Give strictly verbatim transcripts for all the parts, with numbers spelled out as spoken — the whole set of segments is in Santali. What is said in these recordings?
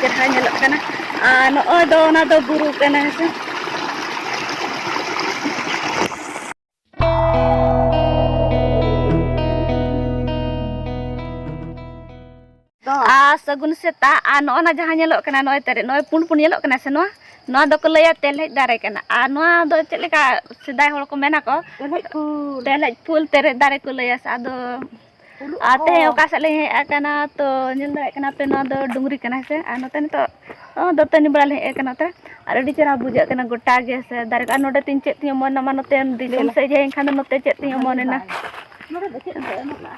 ᱪᱮᱦᱨᱟ ᱧᱮᱞᱚᱜ ᱠᱟᱱᱟ᱾ ᱟᱨ ᱱᱚᱜᱼᱚᱭ ᱫᱚ ᱚᱱᱟ ᱫᱚ ᱵᱩᱨᱩ ᱠᱟᱱᱟ, ᱦᱮᱸ ᱥᱮ᱾ ᱟᱨ ᱥᱟᱹᱜᱩᱱ ᱥᱮᱛᱟᱜ᱾ ᱟᱨ ᱱᱚᱜᱼᱚ ᱱᱟ ᱡᱟᱦᱟᱸ ᱧᱮᱞᱚᱜ ᱠᱟᱱᱟ, ᱱᱚᱜᱼᱚᱭ ᱛᱟᱨᱮ, ᱱᱚᱜᱼᱚᱭ ᱯᱩᱸᱰ ᱯᱩᱸᱰ ᱧᱮᱞᱚᱜ ᱠᱟᱱᱟ ᱥᱮ, ᱱᱚᱣᱟ, ᱱᱚᱣᱟ ᱫᱚᱠᱚ ᱞᱟᱹᱭᱟ ᱛᱮᱞᱦᱮᱡ ᱫᱟᱨᱮ ᱠᱟᱱᱟ᱾ ᱟᱨ ᱱᱚᱣᱟ ᱫᱚ ᱪᱮᱫ ᱞᱮᱠᱟ ᱥᱮᱫᱟᱭ ᱦᱚᱲ ᱠᱚ ᱢᱮᱱᱟ ᱠᱚ, ᱛᱮᱞᱦᱮᱡ ᱯᱷᱩᱞ᱾ ᱛᱮᱞᱦᱮᱡ ᱯᱷᱩᱞ ᱛᱮᱨᱮᱡ ᱫᱟᱨᱮ ᱠᱚ ᱞᱟᱹᱭᱟ ᱥᱮ᱾ ᱟᱫᱚ ᱩᱨᱩᱜ ᱟᱨ ᱠᱚ᱾ ᱛᱮᱦᱮᱧ ᱚᱠᱟ ᱥᱮᱫ ᱞᱮ ᱦᱮᱡ ᱟᱠᱟᱱᱟ, ᱛᱚ ᱧᱮᱞ ᱫᱟᱲᱮᱭᱟᱜ ᱠᱟᱱᱟ ᱯᱮ, ᱱᱚᱣᱟ ᱫᱚ ᱰᱩᱝᱨᱤ ᱠᱟᱱᱟ, ᱦᱮᱸ ᱥᱮ? ᱟᱨ ᱱᱚᱛᱮ ᱱᱤᱛᱚᱜ, ᱚ, ᱫᱟᱹᱛᱟᱹᱱᱤ ᱵᱟᱲᱟ ᱞᱮ ᱦᱮᱡ ᱟᱠᱟᱱᱟ ᱱᱚᱛᱮ᱾ ᱟᱨ ᱟᱹᱰᱤ ᱪᱮᱦᱨᱟ ᱵᱩᱡᱷᱟᱹᱜ ᱠᱟᱱᱟ ᱜᱚᱴᱟ ᱜᱮ, ᱥᱮ ᱫᱟᱨᱮ ᱠᱚ᱾ ᱟᱨ ᱱᱚᱰᱮ ᱛᱤᱧ ᱪᱮᱫ ᱛᱤᱧ ᱚᱢᱚᱱ ᱮᱱᱟ, ᱢᱟ ᱱᱚᱛᱮ ᱫᱤᱥᱚᱢ ᱧᱮᱞᱟ᱾ ᱥᱮᱫ ᱦᱮᱡ ᱮᱱ ᱠᱷᱟᱱ ᱫᱚ ᱱᱚᱛᱮ ᱪᱮᱫ ᱛᱤᱧ ᱚᱢᱚᱱ ᱮᱱᱟ᱾ ᱱᱚᱰᱮ ᱫᱚ ᱪᱮᱫ ᱮᱢ ᱚᱢᱚᱱ ᱠᱟᱜᱼᱟ?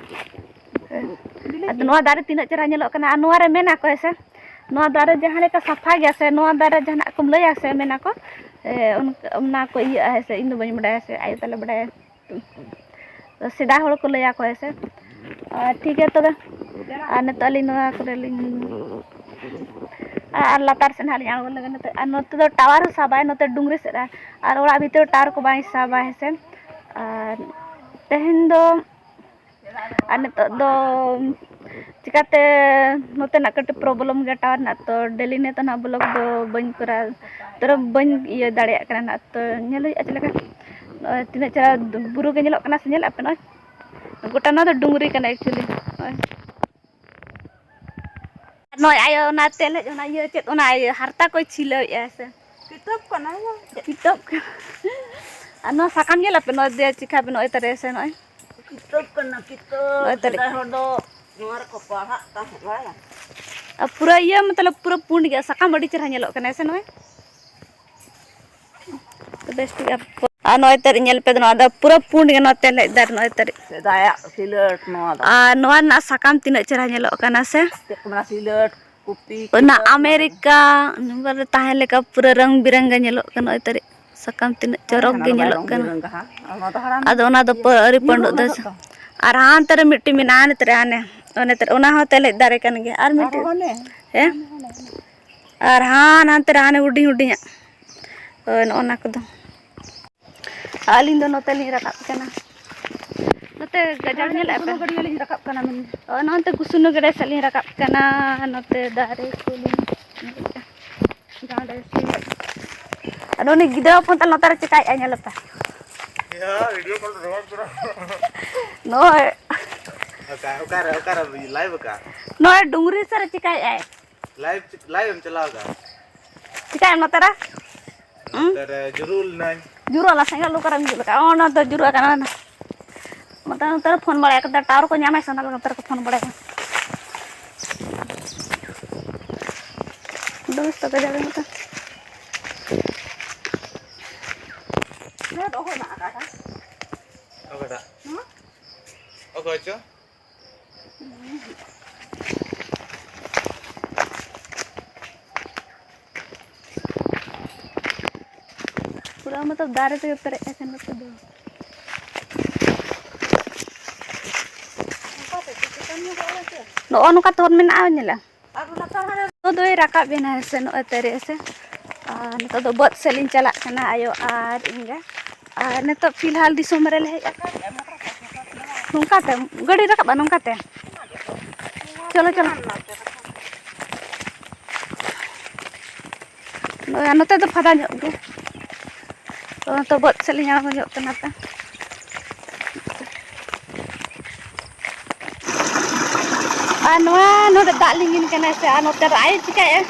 ᱟᱫᱚ ᱱᱚᱣᱟ ᱫᱟᱨᱮ ᱛᱤᱱᱟᱹᱜ ᱪᱮᱦᱨᱟ ᱧᱮᱞᱚᱜ ᱠᱟᱱᱟ᱾ ᱟᱨ ᱱᱚᱣᱟ ᱨᱮ ᱢᱮᱱᱟ ᱠᱚ, ᱦᱮᱸ ᱥᱮ, ᱱᱚᱣᱟ ᱫᱟᱨᱮ ᱡᱟᱦᱟᱸ ᱞᱮᱠᱟ ᱥᱟᱯᱷᱟ ᱜᱮᱭᱟ ᱥᱮ, ᱱᱚᱣᱟ ᱫᱟᱨᱮ ᱡᱟᱦᱟᱱᱟᱜ ᱠᱚᱢ ᱞᱟᱹᱭᱟ ᱥᱮ, ᱢᱮᱱᱟ ᱠᱚ, ᱮ, ᱚᱱᱠᱟ, ᱚᱱᱟ ᱠᱚ ᱤᱭᱟᱹᱜᱼᱟ, ᱦᱮᱸ ᱥᱮ, ᱤᱧ ᱫᱚ ᱵᱟᱹᱧ ᱵᱟᱰᱟᱭᱟ ᱥᱮ, ᱟᱭᱳ ᱛᱟᱞᱮ ᱵᱟᱰᱟᱭᱟ᱾ ᱥᱮᱫᱟᱭ ᱦᱚᱲ ᱠᱚ ᱞᱟᱹᱭᱟ ᱠᱚ, ᱦᱮᱸ ᱥᱮ᱾ ᱟᱨ ᱴᱷᱤᱠ ᱜᱮᱭᱟ ᱛᱚᱵᱮ, ᱟᱨ ᱱᱤᱛᱚᱜ ᱟᱹᱞᱤᱧ ᱱᱚᱣᱟ ᱠᱚᱨᱮ ᱞᱤᱧ, ᱟᱨ ᱞᱟᱛᱟᱨ ᱥᱮᱫ ᱦᱟᱸᱜ ᱞᱤᱧ ᱟᱬᱜᱚ ᱞᱮᱜᱮ ᱱᱤᱛᱚᱜ᱾ ᱟᱨ ᱱᱚᱛᱮ ᱫᱚ ᱴᱟᱣᱟᱨ ᱦᱚᱸ ᱥᱟᱵᱟᱭ, ᱱᱚᱛᱮ ᱰᱩᱝᱨᱤ ᱥᱮᱫ ᱨᱮ, ᱟᱨ ᱚᱲᱟᱜ ᱵᱷᱤᱛᱤᱨ ᱴᱟᱣᱟᱨ ᱠᱚ ᱵᱟᱭ ᱥᱟᱵᱟ, ᱦᱮᱸ ᱥᱮ᱾ ᱟᱨ ᱛᱮᱦᱮᱧ ᱫᱚ, ᱟᱨ ᱱᱤᱛᱚᱜ ᱫᱚ ᱪᱤᱠᱟᱹᱛᱮ ᱱᱚᱛᱮᱱᱟᱜ ᱠᱟᱹᱴᱤᱡ problem ᱜᱮ ᱴᱟᱣᱟᱨ ᱨᱮᱱᱟᱜ, ᱛᱚ daily ᱱᱤᱛᱚᱜ ᱱᱟᱜ vlog ᱫᱚ ᱵᱟᱹᱧ ᱠᱚᱨᱟᱣ, ᱛᱚ ᱵᱟᱹᱧ ᱤᱭᱟᱹ ᱫᱟᱲᱮᱭᱟᱜ ᱠᱟᱱᱟ ᱱᱟᱜ᱾ ᱛᱚ ᱧᱮᱞ ᱦᱩᱭᱩᱜᱼᱟ ᱪᱮᱫ ᱞᱮᱠᱟ᱾ ᱱᱚᱜᱼᱚᱭ ᱛᱤᱱᱟᱹᱜ ᱪᱮᱦᱨᱟ ᱵᱩᱨᱩ ᱜᱮ ᱧᱮᱞᱚᱜ ᱠᱟᱱᱟ ᱥᱮ, ᱧᱮᱞᱮᱫ ᱯᱮ ᱱᱚᱜᱼᱚᱭ᱾ ᱜᱚᱴᱟ ᱱᱚᱣᱟ ᱫᱚ ᱰᱩᱝᱨᱤ ᱠᱟᱱᱟ actually᱾ ᱱᱚᱜᱼᱚᱭ᱾ ᱱᱚᱜᱼᱚᱭ ᱟᱭᱳ ᱚᱱᱟ ᱛᱮᱞᱮᱡ, ᱚᱱᱟ ᱤᱭᱟᱹ ᱪᱮᱫ, ᱚᱱᱟ ᱤᱭᱟᱹ ᱦᱟᱨᱛᱟ ᱠᱚᱭ ᱪᱷᱤᱞᱟᱹᱣᱮᱫᱼᱟ ᱥᱮ? ᱠᱤᱛᱟᱹᱵ ᱠᱟᱱᱟ ᱭᱟ᱾ ᱠᱤᱛᱟᱹᱵ ᱠᱟᱱᱟ᱾ ᱟᱨ ᱱᱚᱣᱟ ᱥᱟᱠᱟᱢ ᱧᱮᱞ ᱟᱯᱮ, ᱱᱚᱣᱟ ᱫᱮ ᱪᱤᱠᱷᱟ ᱵᱮᱱᱟᱣ ᱛᱟᱨᱮ ᱥᱮ ᱱᱚᱜᱼᱚᱭ᱾ ᱠᱤᱛᱟᱹᱵ ᱠᱟᱱᱟ, ᱠᱤᱛᱟᱹᱵ᱾ ᱱᱚᱜᱼᱚᱭ ᱛᱟᱨᱮ᱾ ᱥᱮᱫᱟᱭ ᱦᱚᱲ ᱫᱚ ᱱᱚᱣᱟ ᱨᱮᱠᱚ ᱯᱟᱲᱦᱟᱜ ᱛᱟᱦᱮᱸᱫ, ᱵᱟᱲᱟᱭᱟ? ᱟᱨ ᱯᱩᱨᱟᱹ ᱤᱭᱟᱹ, ᱢᱚᱛᱞᱚᱵ, ᱯᱩᱨᱟᱹ ᱯᱩᱸᱰ ᱜᱮᱭᱟ, ᱥᱟᱠᱟᱢ ᱟᱹᱰᱤ ᱪᱮᱦᱨᱟ ᱧᱮᱞᱚᱜ ᱠᱟᱱᱟ ᱥᱮ ᱱᱚᱜᱼᱚᱭ᱾ ᱛᱚ ᱵᱮᱥ ᱴᱷᱤᱠ ᱜᱮᱭᱟ᱾ ᱟᱨ ᱱᱚᱜᱼᱚᱭ ᱛᱟᱹᱨᱤᱡ ᱧᱮᱞ ᱯᱮ, ᱱᱚᱣᱟ ᱫᱚ ᱯᱩᱨᱟᱹ ᱯᱩᱸᱰ ᱜᱮ, ᱱᱚᱣᱟ ᱛᱮᱞᱮᱡ ᱫᱟᱨᱮ, ᱱᱚᱜᱼᱚᱭ ᱛᱟᱹᱨᱤᱡ᱾ ᱥᱮᱫᱟᱭᱟᱜ ᱥᱤᱞᱟᱹᱴ ᱱᱚᱣᱟ ᱫᱚ᱾ ᱟᱨ ᱱᱚᱣᱟ ᱨᱮᱱᱟᱜ ᱥᱟᱠᱟᱢ ᱛᱤᱱᱟᱹᱜ ᱪᱮᱦᱨᱟ ᱧᱮᱞᱚᱜ ᱠᱟᱱᱟ ᱥᱮ? ᱪᱮᱫ ᱠᱚ ᱢᱮᱱᱟ, ᱥᱤᱞᱟᱹᱴ, ᱠᱚᱯᱤ, ᱚᱱᱟ ᱠᱤᱛᱟᱹᱵ, ᱟᱢᱮᱨᱤᱠᱟ ᱱᱚᱝᱠᱟ ᱨᱮ ᱛᱟᱦᱮᱸ ᱞᱮᱠᱟ ᱯᱩᱨᱟᱹ ᱨᱚᱝ ᱵᱤᱨᱚᱝ ᱜᱮ ᱧᱮᱞᱚᱜ ᱠᱟᱱᱟ, ᱱᱚᱜᱼᱚᱭ ᱛᱟᱹᱨᱤᱡ᱾ ᱥᱟᱠᱟᱢ ᱛᱤᱱᱟᱹᱜ ᱪᱚᱨᱚᱠ ᱦᱟᱱᱟ ᱜᱮ ᱫᱚ ᱵᱟᱭ ᱧᱮᱞᱚᱜ ᱨᱚᱝ ᱠᱟᱱᱟ᱾ ᱵᱤᱨᱚᱝ ᱟᱦᱟ᱾ ᱚᱱᱟ ᱫᱚ ᱦᱟᱲᱟᱢ ᱟᱫᱚ ᱚᱱᱟ ᱫᱚ ᱯᱩᱨᱟᱹ ᱟᱹᱣᱨᱤ ᱧᱩᱨᱦᱩᱜ ᱯᱟᱹᱰᱩᱜ ᱫᱚ᱾ ᱞᱟᱹᱜᱤᱫ ᱛᱚ᱾ ᱟᱨ ᱦᱟᱱᱛᱮ ᱨᱮ ᱢᱤᱫᱴᱤᱡ ᱢᱮᱱᱟᱜᱼᱟ, ᱱᱚᱛᱮ ᱨᱮ ᱦᱟᱱᱮ, ᱚᱱᱮ ᱛᱮ ᱚᱱᱟ ᱦᱚᱸ ᱛᱮᱞᱮᱡ ᱫᱟᱨᱮ ᱠᱟᱱ ᱜᱮᱭᱟ᱾ ᱟᱨ ᱢᱤᱫᱴᱤᱡ, ᱟᱨᱦᱚᱸ ᱦᱟᱱᱮ, ᱦᱮᱸ? ᱟᱨ ᱦᱟᱱ ᱦᱟᱱᱛᱮ ᱨᱮ ᱦᱟᱱᱮ ᱦᱩᱰᱤᱧ ᱦᱩᱰᱤᱧᱟᱜ᱾ ᱦᱳᱭ, ᱱᱚᱜᱼᱚ ᱱᱟ ᱠᱚᱫᱚ᱾ ᱟᱹᱞᱤᱧ ᱫᱚ ᱱᱚᱛᱮ ᱞᱤᱧ ᱨᱟᱠᱟᱵ ᱠᱟᱱᱟ᱾ ᱱᱚᱛᱮ ᱜᱟᱡᱟᱲ ᱦᱟᱱᱮ ᱧᱮᱞᱮᱫᱼᱟ ᱯᱮ? ᱠᱩᱥᱩᱱᱩ ᱜᱟᱹᱰᱭᱟᱹ ᱞᱤᱧ ᱨᱟᱠᱟᱵ ᱠᱟᱱᱟ ᱢᱮᱱ᱾ ᱦᱳᱭ, ᱱᱚᱜᱼᱚ ᱱᱚᱛᱮ ᱠᱩᱥᱩᱱᱩ ᱜᱟᱹᱰᱭᱟᱹ ᱥᱮᱫ ᱞᱤᱧ ᱨᱟᱠᱟᱵ ᱠᱟᱱᱟ᱾ ᱱᱚᱛᱮ ᱫᱟᱨᱮ ᱠᱚᱞᱤᱧ ᱟᱫᱚ ᱩᱱᱤ ᱜᱤᱫᱽᱨᱟᱹ ᱦᱚᱯᱚᱱ ᱛᱟᱞᱮ ᱱᱚᱛᱮ ᱨᱮ ᱪᱮᱠᱟᱭᱮᱫᱼᱟᱭ ᱧᱮᱞ ᱯᱮ᱾ ᱭᱟ, video call ᱨᱮ ᱨᱚᱲ ᱠᱟᱱᱟ᱾ ᱱᱚᱜᱼᱚᱭ᱾ ᱚᱠᱟ-, ᱚᱠᱟᱨᱮ, ᱚᱠᱟᱨᱮ live ᱟᱠᱟᱫ? ᱱᱚᱜᱼᱚᱭ ᱰᱩᱝᱨᱤ ᱥᱮᱫ ᱨᱮ ᱪᱮᱠᱟᱭᱮᱫᱼᱟᱭ᱾ Live, live ᱮᱢ ᱪᱟᱞᱟᱣ ᱟᱠᱟᱫ? ᱪᱮᱠᱟᱭᱮᱫ ᱱᱚᱛᱮ ᱨᱮ? ᱦᱩᱸ? ᱱᱚᱛᱮ ᱨᱮ ᱡᱩᱨᱩᱞ ᱱᱟᱹᱧ᱾ ᱡᱩᱨᱩᱞ ᱟᱞᱟ ᱥᱮᱸᱜᱮᱞ ᱚᱠᱟᱨᱮᱢ ᱡᱩᱞ ᱟᱠᱟᱫ? ᱚᱱᱟ ᱫᱚ ᱡᱩᱨᱩᱜ ᱟᱠᱟᱱᱟ ᱚᱱᱟ᱾ ᱱᱚᱛᱮ, ᱱᱚᱛᱮ ᱨᱮ ᱯᱷᱳᱱ ᱵᱟᱲᱟᱭᱟ ᱠᱚ, tower ᱠᱚ ᱧᱟᱢᱟᱭ ᱥᱮ ᱚᱱᱟ ᱱᱚᱛᱮ ᱨᱮᱠᱚ ᱯᱷᱳᱱ ᱵᱟᱲᱟᱭᱟ᱾ ᱫᱚᱢᱮ ᱥᱟᱛᱟᱢ ᱠᱟᱡᱟᱠ ᱨᱮ ᱱᱚᱛᱮ᱾ ᱚᱠᱚᱭᱴᱟᱜ? ᱚᱠᱚᱭ ᱪᱚ? ᱯᱩᱨᱟᱹ ᱢᱚᱛᱞᱚᱵ ᱫᱟᱨᱮ ᱛᱮᱜᱮ ᱯᱮᱨᱮᱡ ᱟᱠᱟᱱᱟ ᱱᱚᱛᱮ ᱫᱚ᱾ ᱱᱚᱜᱼᱚ ᱱᱚᱝᱠᱟ ᱛᱚᱞ ᱢᱮᱱᱟᱜᱼᱟ, ᱧᱮᱞᱟ᱾ ᱱᱚᱜᱼᱚ ᱫᱚᱭ ᱨᱟᱠᱟᱵ ᱮᱱᱟ ᱦᱮᱸ ᱥᱮ, ᱱᱚᱜᱼᱚᱭ ᱛᱟᱹᱨᱤ ᱦᱮᱸ ᱥᱮ᱾ ᱟᱨ ᱱᱤᱛᱚᱜ ᱫᱚ ᱵᱟᱹᱫᱽ ᱥᱮᱫ ᱞᱤᱧ ᱪᱟᱞᱟᱜ ᱠᱟᱱᱟ, ᱟᱭᱳ ᱟᱨ ᱤᱧ ᱜᱮ᱾ ᱟᱨ ᱱᱤᱛᱚᱜ ᱯᱷᱤᱞᱦᱟᱞ ᱫᱤᱥᱚᱢ ᱨᱮᱞᱮ ᱦᱮᱡ ᱟᱠᱟᱱᱟ᱾ ᱱᱚᱝᱠᱟ ᱛᱮ ᱜᱟᱹᱰᱤ ᱨᱟᱠᱟᱵᱼᱟ, ᱱᱚᱝᱠᱟ ᱛᱮ᱾ ᱪᱚᱞᱚ, ᱪᱚᱞᱚ᱾ ᱱᱚᱜᱼᱚᱭ ᱱᱚᱛᱮ ᱫᱚ ᱯᱷᱟᱫᱟ ᱧᱚᱜ ᱜᱮ᱾ ᱛᱚ, ᱱᱚᱛᱮ ᱵᱟᱹᱫᱽ ᱥᱮᱫ ᱞᱤᱧ ᱟᱬᱜᱚ ᱧᱚᱜ ᱠᱟᱱᱟ ᱯᱮ᱾ ᱟᱨ ᱱᱚᱣᱟ ᱱᱚᱰᱮ ᱫᱟᱜ ᱞᱤᱸᱜᱤᱱ ᱠᱟᱱᱟ ᱥᱮ, ᱟᱨ ᱱᱚᱛᱮ ᱨᱟᱜ ᱮ ᱪᱤᱠᱟᱹᱭᱮᱫᱼᱟ?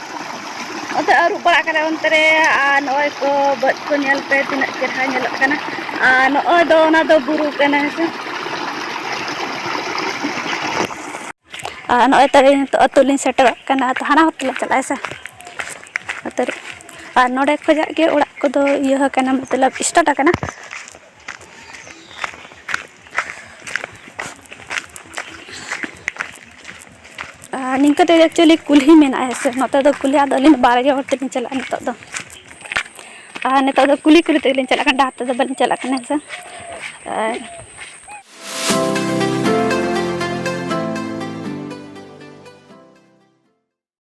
ᱚᱱᱛᱮ ᱟᱹᱨᱩᱵ ᱵᱟᱲᱟᱜ ᱠᱟᱱᱟ ᱚᱱᱛᱮ ᱨᱮ, ᱟᱨ ᱱᱚᱜᱼᱚᱭ ᱠᱚ ᱵᱟᱹᱫᱽ ᱠᱚ ᱧᱮᱞ ᱯᱮ ᱛᱤᱱᱟᱹᱜ ᱪᱮᱦᱨᱟ ᱧᱮᱞᱚᱜ ᱠᱟᱱᱟ᱾ ᱟᱨ ᱱᱚᱜᱼᱚᱭ ᱫᱚ ᱚᱱᱟ ᱫᱚ ᱵᱩᱨᱩ ᱠᱟᱱᱟ ᱦᱮᱸ ᱥᱮ᱾ ᱟᱨ ᱱᱚᱜᱼᱚᱭ ᱛᱟᱞᱮ ᱱᱤᱛᱚᱜ ᱟᱹᱛᱩ ᱞᱤᱧ ᱥᱮᱴᱮᱨᱚᱜ ᱠᱟᱱᱟ, ᱛᱚ ᱦᱟᱱᱟ ᱦᱚᱨ ᱛᱮᱞᱮ ᱪᱟᱞᱟᱜᱼᱟ ᱥᱮ ᱟᱹᱛᱩ ᱨᱮ᱾ ᱟᱨ ᱱᱚᱰᱮ ᱠᱷᱚᱱᱟᱜ ᱜᱮ ᱚᱲᱟᱜ ᱠᱚᱫᱚ ᱤᱭᱟᱹ ᱟᱠᱟᱱᱟ, ᱢᱚᱛᱞᱚᱵ start ᱟᱠᱟᱱᱟ᱾ ᱟᱨ ᱱᱤᱝᱠᱟᱹ ᱛᱮ actually ᱠᱩᱞᱦᱤ ᱢᱮᱱᱟᱜᱼᱟ ᱦᱮᱸ ᱥᱮ, ᱱᱚᱛᱮ ᱫᱚ ᱠᱩᱞᱦᱤ, ᱟᱫᱚ ᱟᱹᱞᱤᱧ ᱫᱚ ᱵᱟᱨᱜᱮ ᱦᱚᱲ ᱛᱮᱞᱤᱧ ᱪᱟᱞᱟᱜᱼᱟ ᱱᱤᱛᱚᱜ ᱫᱚ᱾ ᱟᱨ ᱱᱤᱛᱚᱜ ᱫᱚ ᱠᱩᱞᱦᱤ ᱠᱩᱞᱦᱤ ᱛᱮᱜᱮᱞᱤᱧ ᱪᱟᱞᱟᱜ ᱠᱟᱱᱟ, ᱰᱟᱦᱟᱨ ᱛᱮᱫᱚ ᱵᱟᱹᱞᱤᱧ ᱪᱟᱞᱟᱜ ᱠᱟᱱᱟ ᱦᱮᱸ ᱥᱮ᱾ ᱟᱨ